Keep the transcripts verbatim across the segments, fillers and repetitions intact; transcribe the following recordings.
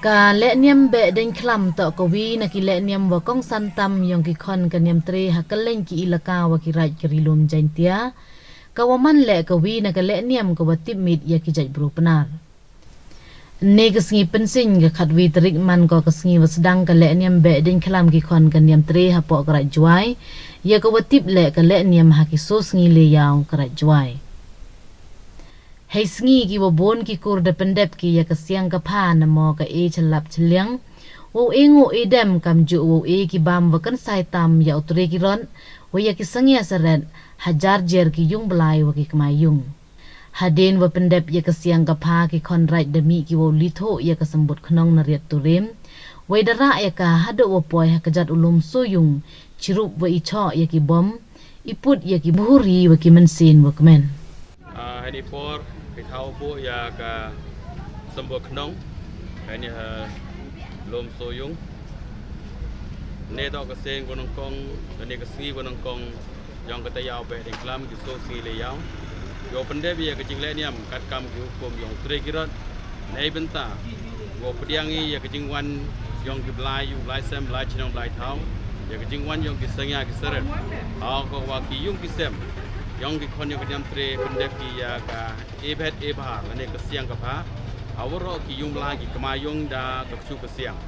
Ka lehniam Behdieñkhlam toh ka wi na ki lehniam wa kongsan tam yong ki khon ka Niamtre ha kylleiñ ki ilaka wa ki raij ka Ri-loom Jaiñtia, ka wa man leh ka wi na ka lehniam ka wa tipmit ya ki jaitbru Pnar. Ynne ka sngi Pynsiñ, ka khatwi tarik, man ko ka sngi wa sdang ka lehniam Behdieñkhlam ki khon ka Niamtre hapoh ka raij Jowai, ya ka wa tip leh ka lehniam ha ki soo sngi le yaw ka raij Jowai. Hei sngi ki wa boon ki kur da pyndep ki ya ka siang ka pha namo ka e chalap chaliang, wow e ngooh e dem, kamjooh wow e ki bam wa kynsai tam ya u tre ki rot, wa ya ki sangya saret, hajar jer ki yung blai wa ki kmai yung. Hadien wa pyndep ya ka siang ka pha, ki khon raij da mih ki wow lithoh ya ka symbut khnong na riat turim, wei da rah ya ka hadooh wa poi ha kjat u loom soo yung, chirup wa i choh ya ki bom, i put ya ki bhuri wa ki mynsiem wa kmen. Ah, heini por, phi thaw buh ya ka symbut khnong, heini ha loom soo yung. Ynne toh ka sien wa nyngkong, ynne ka sngi wa nyngkong yong ka tayaw Behdieñkhlam ki soo sngi le yaw. Yow pyndep ya ka jinglehniam katkam ki hukum yong u tre ki rot. Neibynta wow pdiang i ya ka jingwan yong ki blai, yung blai sem, blai chnong, blai thaw, ya ka jingwan yong ki sangya ki saret, ha ka wa ki yung ki sem yong ki khon yong ka Niamtre pyndep ki ya ka e bhet e bhar, lane ka siang ka pha, ha waroh ki yung blai, ki kmai yung da ka ksu ka siang,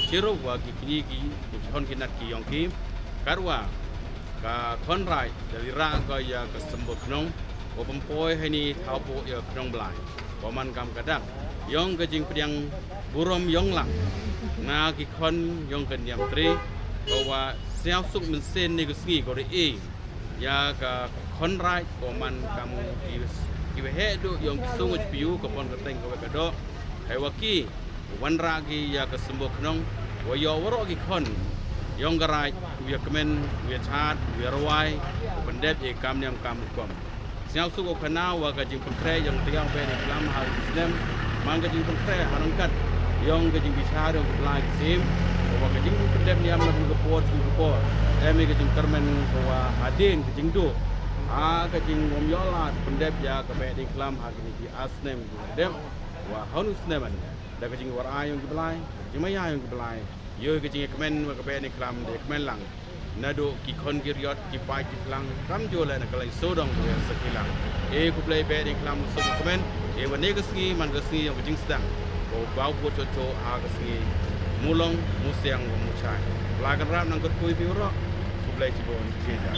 chirup wa ki kñi ki, ki khon ki nat ki yong ki. Katwa ka khon raij da li rah ko ya ka symbut khnong, wow pynpoi heini thaw buh ya ka khnong blai, wa man kam ka dak yong ka jingpdiang burom yong lang na ki khon yong ka Niamtre, ka wa sniawsuk mynsiem ynne ka sngi ko re e ya ka khon raij, ko man kam ki, ki waheh duh yong ki soo ngut piu, ka pon ka teng, ka wei ka doh. Hei wa ki wanrah ki ya ka symbut khnong, wa yoh waroh ki khon yong ka raij u ya kmen, u ya chaad, u ya rwai, u pyndep ya i kam niam kam hukum. Sniawsuk u khana wa ka jingpynkhreh yong ka tayaw Behdieñkhlam ha ki snem, man ka jingpynkhreh ha ryngkat yong ka jingbichar yong ki blai ki sim, wa ka jingpyndep niam na ka por sku ka por, em i ka jingkyrmen ka wa hadien ka jingduh, ha ka jingwym yoh lad pyndep ya ka Behdieñkhlam ha kini ki ar snem ki wa dep, wa ha u snem man da ka jingwarai yong ki blai, ka jingmaya yong ki blai, yoh ka jingkmen wa ka Behdieñkhlam da kmen lang. Naduh ki khon ki riot, ki paid ki phlang, kamjooh leh na ka lai sawdong ka wa sakhi lang. E khublei Behdieñkhlam, suk kmen, e wa ynne ka sngi man ka sngi yong ka jingsdang, ko baw ko chocho ha ka sngi mulong, musiang wa muchai. Pla kan rap nang kyrkhu phi waroh, khublei chiboon, chijan.